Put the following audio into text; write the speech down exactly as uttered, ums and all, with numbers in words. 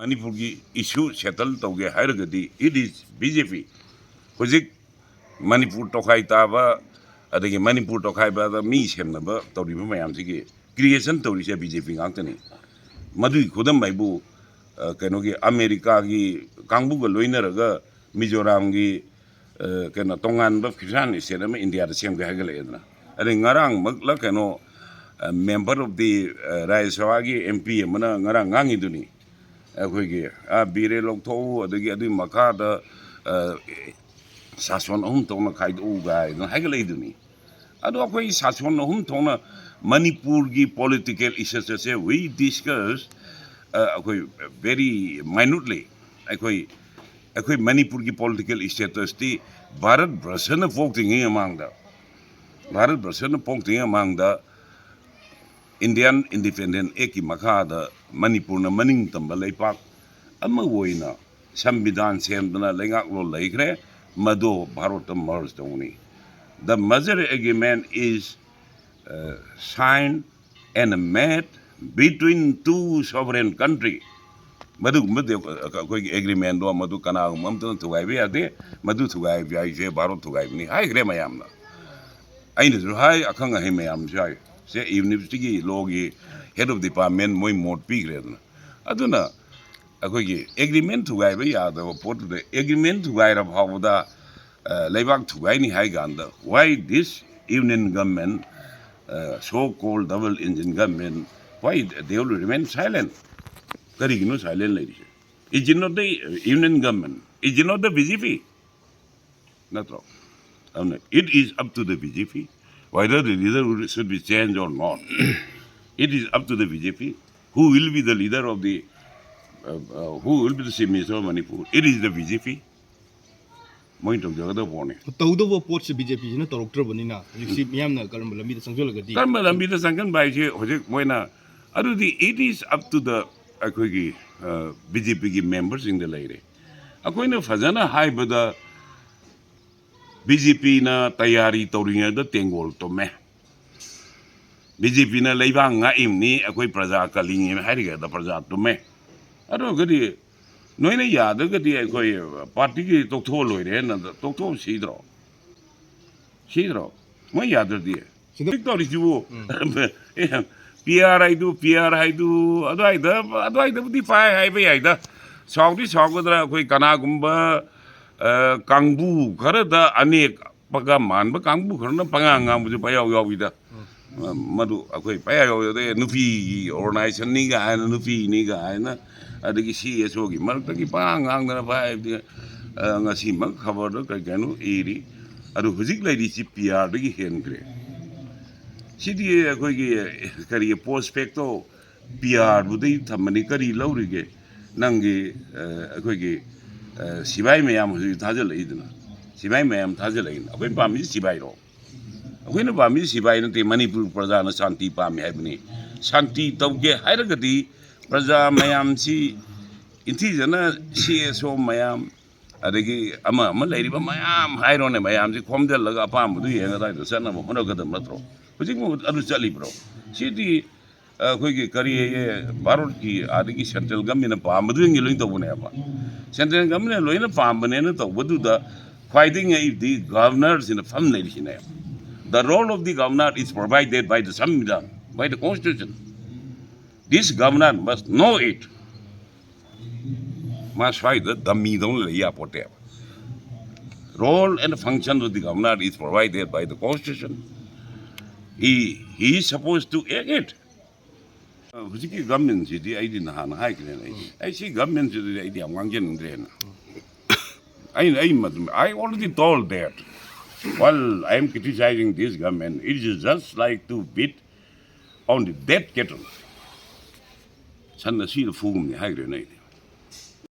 ꯃꯅꯤꯄꯨꯔꯒꯤ issue settle ꯇꯧꯒꯦ ꯍꯥꯏꯔꯒꯗꯤ it is B J P꯫ ꯍꯧꯖꯤꯛ ꯃꯅꯤꯄꯨꯔ ꯇꯣꯈꯥꯏ ꯇꯥꯕ, ꯑꯗꯒꯤ ꯃꯅꯤꯄꯨꯔ ꯇꯣꯈꯥꯏꯕꯗ ꯃꯤ ꯁꯦꯝꯅꯕ ꯇꯧꯔꯤꯕ ꯃꯌꯥꯝꯁꯤꯒꯤ creation ꯇꯧꯔꯤꯁꯦ B J P ꯉꯥꯛꯇꯅꯤ꯫ ꯃꯗꯨꯒꯤ ꯈꯨꯗꯝ ꯍꯥꯏꯕꯨ, ꯑ, ꯀꯩꯅꯣꯒꯤ ꯑꯃꯦꯔꯤꯀꯥꯒꯤ ꯀꯥꯡꯕꯨꯒ ꯂꯣꯏꯅꯔꯒ ꯃꯤꯖꯣꯔꯥꯝꯒꯤ, ꯑ, ꯀꯩꯅꯣ, ꯇꯣꯉꯥꯟꯕ ꯈ꯭ꯔꯤꯁꯇꯥꯟ state ꯑꯃ ꯏꯟꯗꯤꯌꯥꯗ ꯁꯦꯝꯒꯦ ꯍꯥꯏꯒꯠꯂꯛꯑꯦꯗꯅ꯫ ꯑꯗꯩ ꯉꯔꯥꯡꯃꯛꯂ ꯀꯩꯅꯣ, ꯑ, member of the, ꯑ, ꯔꯥꯖ꯭ꯌ ꯁꯚꯥꯒꯤ M P ꯑꯃꯅ ꯉꯔꯥꯡ ꯉꯥꯡꯉꯤꯗꯨꯅꯤ, ꯑꯩꯈꯣꯏꯒꯤ, ꯑ, ꯕꯤꯔꯦ ꯂꯧꯊꯣꯛꯎ, ꯑꯗꯒꯤ ꯑꯗꯨꯒꯤ ꯃꯈꯥꯗ, ꯑ, ꯁꯥꯁꯣꯟ ꯑꯍꯨꯝ ꯊꯣꯛꯅ ꯈꯥꯏꯗꯣꯛꯎ ꯀꯥꯏꯗꯅ ꯍꯥꯏꯒꯠꯂꯛꯏꯗꯨꯅꯤ꯫ ꯑꯗꯣ ꯑꯩꯈꯣꯏ ꯁꯥꯁꯣꯟ ꯑꯍꯨꯝ ꯊꯣꯛꯅ ꯃꯅꯤꯄꯨꯔꯒꯤ political status ꯑꯁꯦ we discuss, ꯑ, ꯑꯩꯈꯣꯏ very minutely꯫ ꯑꯩꯈꯣꯏ, ꯑꯩꯈꯣꯏ ꯃꯅꯤꯄꯨꯔꯒꯤ political status ꯇꯤ ꯚꯥꯔꯠ ꯕꯔꯁꯅ ꯄꯣꯛꯇ꯭ꯔꯤꯉꯩ ꯃꯃꯥꯡꯗ, ꯚꯥꯔꯠ ꯕꯔꯁꯅ ꯄꯣꯛꯇ꯭ꯔꯤꯉꯩ ꯃꯃꯥꯡꯗ Indian Independent Act ꯀꯤ ꯃꯈꯥꯗ ꯃꯅꯤꯄꯨꯔꯅ ꯃꯅꯤꯡ ꯇꯝꯕ ꯂꯩꯄꯥꯛ ꯑꯃ ꯑꯣꯏꯅ ꯁꯪꯕꯤꯙꯥꯟ ꯁꯦꯝꯗꯨꯅ ꯂꯩꯉꯥꯛꯂꯣꯟ ꯂꯩꯈ꯭ꯔꯦ꯫ ꯃꯗꯨ ꯚꯥꯔꯠꯇ merge ꯇꯧꯅꯤ꯫ The merger agreement is, uh, signed and made between two sovereign country꯫ ꯃꯗꯨꯒꯨꯝꯕ ꯑꯩꯈꯣꯏꯒꯤ agreement ꯗꯣ ꯃꯗꯨ ꯀꯅꯥꯒꯨꯝꯕ ꯑꯝꯇꯅ ꯊꯨꯒꯥꯏꯕ ꯌꯥꯗꯦ꯫ ꯃꯗꯨ ꯊꯨꯒꯥꯏꯕ ꯍꯥꯏꯁꯦ ꯚꯥꯔꯠ ꯊꯨꯒꯥꯏꯕꯅꯤ ꯍꯥꯏꯈ꯭ꯔꯦ ꯃꯌꯥꯝꯅ꯫ ꯑꯩꯅꯁꯨ ꯍꯥꯏ, ꯑꯈꯪ ꯑꯍꯩ ꯃꯌꯥꯝꯁꯨ ꯍꯥꯏ꯫ ꯁꯦ university ꯒꯤ law ꯒꯤ head of department ꯃꯣꯏ ꯃꯣꯠ ꯄꯤꯈ꯭ꯔꯦꯗꯅ꯫ ꯑꯗꯨꯅ ꯑꯩꯈꯣꯏꯒꯤ agreement ꯊꯨꯒꯥꯏꯕ ꯌꯥꯗꯕ ꯄꯣꯠꯇꯨꯗ agreement ꯊꯨꯒꯥꯏꯔ ꯐꯥꯎꯕꯗ, ꯑ, ꯂꯩꯕꯥꯛ ꯊꯨꯒꯥꯏꯅꯤ ꯍꯥꯏ ꯀꯥꯟꯗ, why this union government, uh, so called double engine government, why they will remain silent? ꯀꯔꯤꯒꯤꯅꯣ silent ꯂꯩꯔꯤꯁꯦ? Is it not the union government? Is it not the B J P? ꯅꯠꯇ꯭ꯔꯣ? ꯑꯗꯨꯅ it is up to the B J P whether the leader will- should be changed or not. It is up to the B J P. Who will be the leader of the, uh, uh, who will be the chief minister of Manipur? It is the B J P. ꯃꯣꯏꯅ ꯇꯧꯖꯒꯗꯕ ꯄꯣꯠꯅꯤ꯫ ꯇꯧꯗꯧꯕ ꯄꯣꯠꯁꯦ B J P ꯁꯤꯅ ꯇꯧꯔꯛꯇ꯭ꯔꯕꯅꯤꯅ ꯍꯧꯖꯤꯛꯁꯤ ꯃꯤꯌꯥꯝꯅ ꯀꯔꯝꯕ ꯂꯝꯕꯤꯗ ꯆꯪꯁꯤꯜꯂꯒꯗꯤ? ꯀꯔꯝꯕ ꯂꯝꯕꯤꯗ ꯆꯪꯁꯤꯟꯕ ꯍꯥꯏꯁꯦ ꯍꯧꯖꯤꯛ ꯃꯣꯏꯅ, ꯑꯗꯨꯗꯤ it is up to the ꯑꯩꯈꯣꯏꯒꯤ, ꯑ, B J P ꯒꯤ member ꯁꯤꯡꯗ ꯂꯩꯔꯦ꯫ ꯑꯩꯈꯣꯏꯅ ꯐꯖꯅ ꯍꯥꯏꯕꯗ B J P ꯅ ꯇꯌꯥꯔꯤ ꯇꯧꯔꯤꯉꯩꯗ ꯇꯦꯡꯒꯣꯜ ꯇꯨꯝꯃꯦ꯫ B J P ꯅ ꯂꯩꯕꯥꯛ ꯉꯥꯛꯏꯕꯅꯤ, ꯑꯩꯈꯣꯏ ꯄ꯭ꯔꯖꯥ ꯀꯜꯂꯤꯉꯩ ꯍꯥꯏꯔꯤꯉꯩꯗ ꯄ꯭ꯔꯖꯥ ꯇꯨꯝꯃꯦ꯫ ꯑꯗꯨ ꯑꯣꯏꯔꯒꯗꯤ ꯅꯣꯏꯅ ꯌꯥꯗ꯭ꯔꯒꯗꯤ ꯑꯩꯈꯣꯏ ꯄꯥꯔꯇꯤꯒꯤ ꯇꯣꯛꯊꯣꯛꯑ ꯂꯣꯏꯔꯦꯅ ꯇꯣꯛꯊꯣꯛꯑ ꯁꯤꯗ꯭ꯔꯣ? ꯁꯤꯗ꯭ꯔꯣ? ꯃꯣꯏ ꯌꯥꯗ꯭ꯔꯗꯤ꯫ ꯁꯤꯗ ꯍꯧꯖꯤꯛ ꯇꯧꯔꯤꯁꯤꯕꯨ ꯄꯤ ꯑꯥꯔ ꯍꯥꯏꯗꯨ, ꯄꯤ ꯑꯥꯔ ꯍꯥꯏꯗꯨ ꯑꯗꯨꯋꯥꯏꯗ, ꯑꯗꯨꯋꯥꯏꯗꯕꯨꯗꯤ ꯄꯥꯏ ꯍꯥꯏꯕ ꯌꯥꯏꯗ꯫ ꯁꯥꯎꯗꯤ ꯁꯥꯎꯒꯗ꯭ꯔꯥ? ꯑꯩꯈꯣꯏ ꯀꯅꯥꯒꯨꯝꯕ, ꯑ, ꯀꯥꯡꯕꯨ ꯈꯔꯗ ꯑꯅꯦꯛ ꯄꯒ ꯃꯥꯟꯕ ꯀꯥꯡꯕꯨ ꯈꯔꯅ ꯄꯉꯥꯡ ꯉꯥꯡꯕꯁꯨ ꯄꯌꯥꯎ ꯌꯥꯎꯏꯗ꯫ ꯃꯗꯨ ꯑꯩꯈꯣꯏ ꯄꯌꯥꯎ ꯌꯥꯎꯏꯗ, ꯅꯨꯄꯤꯒꯤ ꯑꯣꯔꯒꯅꯥꯏꯖꯦꯁꯟꯅꯤ ꯀꯥꯏꯅ, ꯅꯨꯄꯤꯅꯤ ꯀꯥꯏꯅ, ꯑꯗꯒꯤ ꯁꯤ ꯑꯦꯁ ꯑꯣꯒꯤ ꯃꯔꯛꯇꯒꯤ ꯄꯉꯥꯡ ꯉꯥꯡꯗꯅ ꯄꯥꯏꯕꯗꯤ, ꯑ, ꯉꯁꯤꯃꯛ ꯈꯕꯔꯗ ꯀꯩ ꯀꯩꯅꯣ ꯏꯔꯤ꯫ ꯑꯗꯨ ꯍꯧꯖꯤꯛ ꯂꯩꯔꯤꯁꯤ ꯄꯤ ꯑꯥꯔꯗꯒꯤ ꯍꯦꯟꯈ꯭ꯔꯦ꯫ ꯁꯤꯗꯤ ꯑꯩꯈꯣꯏꯒꯤ ꯀꯔꯤ ꯄꯣꯁꯄꯦꯛꯇꯣ ꯄꯤ ꯑꯥꯔꯕꯨꯗꯤ ꯊꯝꯕꯅꯤ, ꯀꯔꯤ ꯂꯧꯔꯤꯒꯦ? ꯅꯪꯒꯤ, ꯑ, ꯑꯩꯈꯣꯏꯒꯤ, ꯑ, ꯁꯤꯕꯥꯏ ꯃꯌꯥꯝ ꯍꯧꯖꯤꯛ ꯊꯥꯖꯤꯜꯂꯛꯏꯗꯅ, ꯁꯤꯕꯥꯏ ꯃꯌꯥꯝ ꯊꯥꯖꯤꯜꯂꯛꯏꯅ꯫ ꯑꯩꯈꯣꯏꯅ ꯄꯥꯝꯃꯤꯁꯤ ꯁꯤꯕꯥꯏꯔꯣ? ꯑꯩꯈꯣꯏꯅ ꯄꯥꯝꯃꯤꯁꯤ ꯁꯤꯕꯥꯏ ꯅꯠꯇꯦ, ꯃꯅꯤꯄꯨꯔ ꯄ꯭ꯔꯖꯥꯅ ꯁꯥꯟꯇꯤ ꯄꯥꯝꯃꯤ ꯍꯥꯏꯕꯅꯤ꯫ ꯁꯥꯟꯇꯤ ꯇꯧꯒꯦ ꯍꯥꯏꯔꯒꯗꯤ ꯄ꯭ꯔꯖꯥ ꯃꯌꯥꯝꯁꯤ ꯏꯟꯊꯤꯖꯅ ꯁꯤ ꯑꯦꯁ ꯑꯣ ꯃꯌꯥꯝ, ꯑꯗꯒꯤ ꯑꯃ ꯑꯃ ꯂꯩꯔꯤꯕ ꯃꯌꯥꯝ ꯍꯥꯏꯔꯣꯅꯦ, ꯃꯌꯥꯝꯁꯤ ꯈꯣꯝꯖꯤꯜꯂꯒ ꯑꯄꯥꯝꯕꯗꯨ ꯌꯦꯡꯉ ꯑꯗꯨꯋꯥꯏꯗ ꯆꯠꯅꯕ ꯍꯣꯠꯅꯒꯗꯕ ꯅꯠꯇ꯭ꯔꯣ? ꯍꯧꯖꯤꯛ ꯑꯗꯨ ꯆꯠꯂꯤꯕ꯭ꯔꯣ? ꯁꯤꯗꯤ ꯑꯩꯈꯣꯏꯒꯤ ꯀꯔꯤ ꯍꯥꯏꯌꯦ, ꯚꯥꯔꯠꯀꯤ ꯑꯗꯒꯤ ꯁꯦꯟꯇ꯭ꯔꯦꯜ ꯒꯃꯦꯟꯅ ꯄꯥꯝꯕꯗꯨ ꯂꯣꯏ ꯇꯧꯕꯅꯦꯕ꯫ ꯁꯦꯟꯇ꯭ꯔꯦꯜ ꯒꯃꯦꯟꯅ ꯂꯣꯏꯅ ꯄꯥꯝꯕꯅꯦꯅ ꯇꯧꯕꯗꯨꯗ ꯈ꯭ꯋꯥꯏꯗꯒꯤ ꯉꯛꯏꯕꯗꯤ ꯒꯚꯔꯅꯔꯁꯤꯅ ꯐꯝ ꯂꯩꯔꯤꯁꯤꯅꯦ꯫ The role of the governor is provided by the Samvidhan, by the constitution. This governor must know it. ꯃꯥ ꯁ꯭ꯋꯥꯏꯗ ꯗꯝꯃꯤꯗꯧꯅ ꯂꯩ ꯌꯥꯄꯣꯠꯇꯦꯕ꯫ Role and function of the governor is provided by the constitution. He, he is supposed to act it. ꯍꯧꯖꯤꯛꯀꯤ ꯒꯚꯔꯟꯃꯦꯟꯁꯤꯗꯤ ꯑꯩꯗꯤ ꯅꯍꯥꯟ ꯍꯥꯏꯈ꯭ꯔꯦꯅ, ꯑꯩ, ꯑꯩ ꯁꯤ ꯒꯚꯔꯟꯃꯦꯟꯁꯤꯗꯤ ꯑꯩꯗꯤ ꯌꯥꯝ ꯉꯥꯡꯖꯅꯤꯡꯗ꯭ꯔꯦꯅ꯫ ꯑꯩꯅ, ꯑꯩ ꯃꯗꯨ, I already told that while I am criticizing this government, it is just like to beat on the dead cattle. ꯁꯟ ꯑꯁꯤꯗ ꯐꯨꯒꯨꯝꯅꯤ ꯍꯥꯏꯈ꯭ꯔꯦꯅ ꯑꯩꯗꯤ꯫